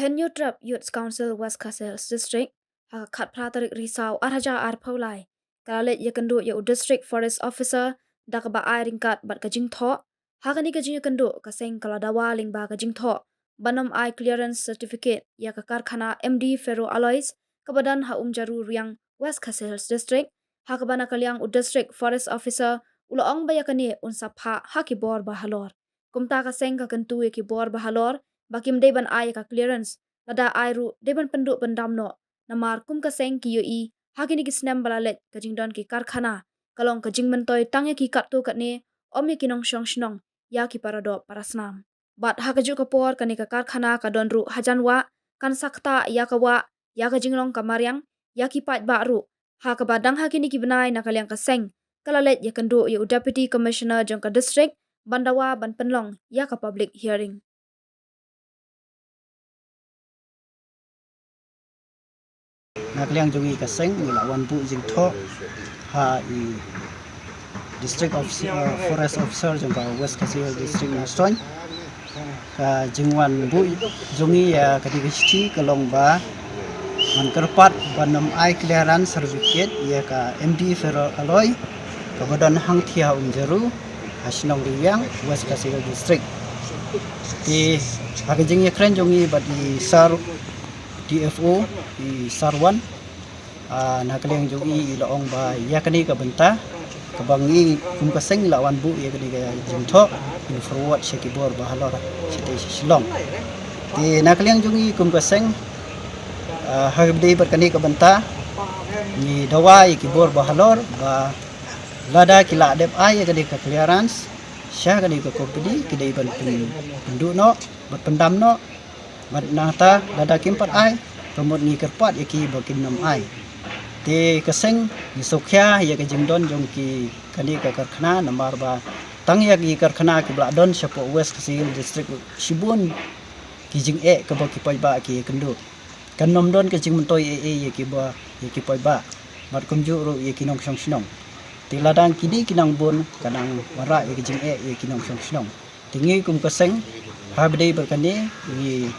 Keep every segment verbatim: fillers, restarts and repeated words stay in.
Hynñiewtrep Youth Council West Khasi Hills District, ha ka khatphra tarik Risaw arhajar arphew lai, ka la leit ïakynduh ïa u District Forest Officer da kaba ai ryngkat bad ka jingthoh. Ha kane ka jingïakynduh, ka seng ka la dawa lyngba ka jingthoh ban ym ai clearance certificate ïa ka karkhana M D Ferro Alloys kaba don ha Umjaru Riang, West Khasi Hills District, ha kaba na ka liang u District Forest Officer u la ong ba ïa kane un sa phah ha ki bor ba halor. Kumta ka seng ka kyntu ïa ki bor ba halor ba kim dei ban ai ïa ka clearance, lada ai ruh dei ban pynduh pyndam noh. Namar kum ka seng ki ïohi, ha kine ki snem ba la leit, ka jingdon ki karkhana ka long ka jingmyntoi tang ïa ki katto katne, ym ïa ki nongshong shnong, ïa ki paradoh parasnam. Bad ha kajuh ka por kane ka karkhana ka don ruh hajan wah, kan sa ktah ïa ka wah, ïa ka jinglong ka mariang, ïa ki paidbah ruh. Ha kaba dang ha kine ki bnai, na ka liang ka seng ka la leit ïakynduh ïa u Deputy Commissioner jong ka district ban dawa ban pynlong ïa ka public hearing. Na ka liang jong i ka seng, i la wan buh jingthoh ha i District Officer, uh, Forest Officer jong ka West Khasi Hills District Nongstoiñ. Ka jingwan buh jong i ïa ka dei ka shithi ka long ba man kyrpad ban ym ai clearance certificate ïa ka M D Ferro Alloy kaba don hangthie ha Umjaru, ha shnong Riang, West Khasi Hills District. Te ha ka jingïakren jong i bad i Sir D F O, i Sir Wan, ah, na ka liang jong i, i la ong ba ïa kane ka bynta kaba ngi kum ka seng la wan buh ïa kane ka jingthoh, in forward sha ki bor ba halor, shatei sha Shillong. Te na ka liang jong i kum ka seng, ah, ha kaba dei bad kane ka bynta, ngi dawa ïa ki bor ba halor ba lada ki la dep ai ïa kane ka clearance sha kane ka company, ki dei ban pyn-, pynduh noh bad pyndam noh. Bad nangta lada kim pat ai, ka mut ngi kyrpad ïa ki ba kin ym ai. Te ka seng ngi sngewkhia ïa ka jingdon jong ki kane ka karkhana, namar ba tang ïa ki karkhana kiba la don shapoh West Khasi Hills District, shibun ki jingeh kaba ki paidbah ki ïakynduh. Kan ym don ka jingmyntoi ei ei ïa kiba, ïa ki paidbah bad kumjuh ruh ïa ki nongshong shnong. Te lada kine ki nang bun, ka nang wanrah ïa ka jingeh ïa ki nongshong shnong. Te ngi kum ka seng, ha kaba dei bad kane, ngi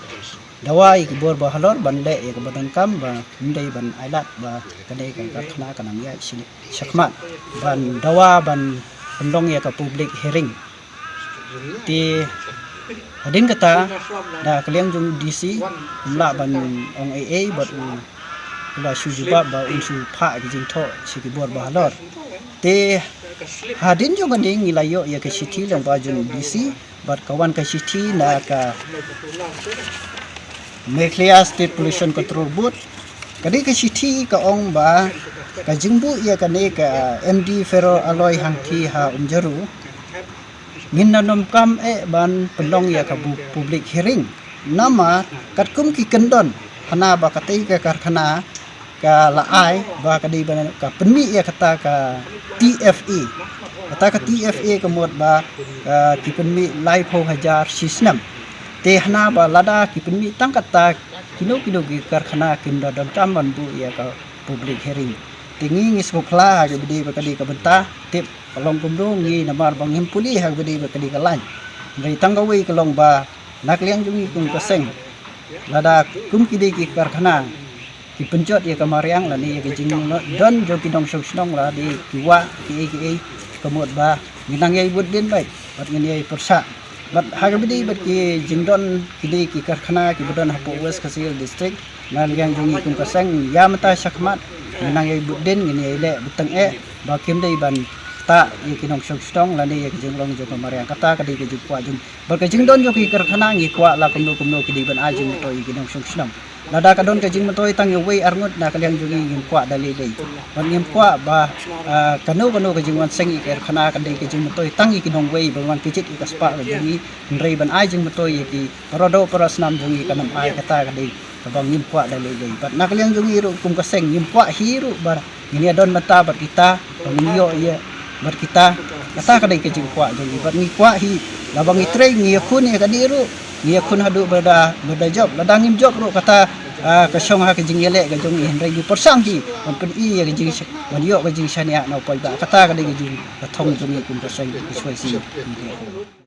dawa ïa ki bor ba halor ban leh ïa kaba donkam, ba ym dei ban ailad ba kane ka karkhana ka nang ïaid shi-, shakhmat, ban dawa ban pynlong ïa ka public hearing. Te hadien kata, da ka liang jong u D C, um lah ban ong ei ei bad u, u la shu jubab ba un shu phah ki jingthoh sha ki bor ba halor. Te hadien jong kane ngi la ïoh ïa ka shithi lyngba jong u D C, bad ka wan ka shithi na ka Meghalaya State Pollution Control Board. Ka dei ka shithi ka ong ba ka jingbuh ïa kane ka M D Ferro Alloy hangthie ha Umjaru, ngin da donkam eh ban pynlong ïa ka bu-, public hearing. Namar katkum ki kyndon, hana ba katei ka karkhana ka la ai ba ka dei ban ka pynmih ïa kata ka T F A. Kata ka T F A ka mut ba, ah, ki pynmih laiphew hajar shi snem. Te hana ba lada ki pynmih tang kata, kino kino ki karkhana kin da donkam ban buh ïa ka public hearing. Te ngi ngi sngewkhla ha kaba dei bad ka dei ka bynta, tip ka long kumno, ngi namar ba ngim pule ha kaba dei bad ka dei ka lain. Hynrei tang kawei ka long ba na ka liang jong ngi kum ka seng, lada kum ki dei ki karkhana ki pynjot ïa ka mariang lane ïa ka jingdon jong ki nongshong shnong, lane ki wah kiei kiei, ka mut ba ngin nang ïai bud dien beit bad ngin ïai pyrshah. Bad ha kaba dei bad ki jingdon ki dei ki karkhana kiba don hapoh West Khasi Hills District, na ka liang jong ngi kum ka seng, ïa mynta shakhmat ngin nang ïai bud dien, ngin ïai leh bteng eh ba kim dei ban ktah ïa ki nongshong shnong lane ïa ki jinglong jong ka mariang. Kata ka dei ka jingkwah jong, bad ka jingdon jong ki karkhana ngi kwah la kumno kumno ki dei ban ai jingmyntoi ïa ki nongshong shnong. Lada ka don ka jingmyntoi tang ïa wei ar ngut, na ka liang jong ngi ngim kwah da lei lei. Bad ngim kwah ba, ah, kano kano ka jingwan seng ïa ki karkhana ka dei ka jingmyntoi tang ïa ki nongwei ban wan kjit ïa ka spah ka jong ngi, hynrei ban ai jingmyntoi ïa ki paradoh parasnam jong ngi kan ym ai. Kata ka dei kaba ngim kwah da lei lei. Bad na ka liang jong ngi ruh kum ka seng ngim kwah hi ruh ba ngin ïa don mynta bad kita, ba ngin ïoh ïa bad kita. Kata ka dei ka jingkwah jong ngi. Bad ngi kwah hi, laba ngi trei, ngi ïakhun ïa kane ruh, ngi ïakhun haduh ba da, ba da jop. Lada ngim jop ruh, kata, ah, ka shong ha ka jingïaleh ka jong ngi, hynrei ngi pyrshang hi ban pyni ïa ka jing, ban ïoh ka jingshaniah na u paidbah. Kata ka dei ka jing, ka thong jong ngi kum ka seng, ka shuwa shi.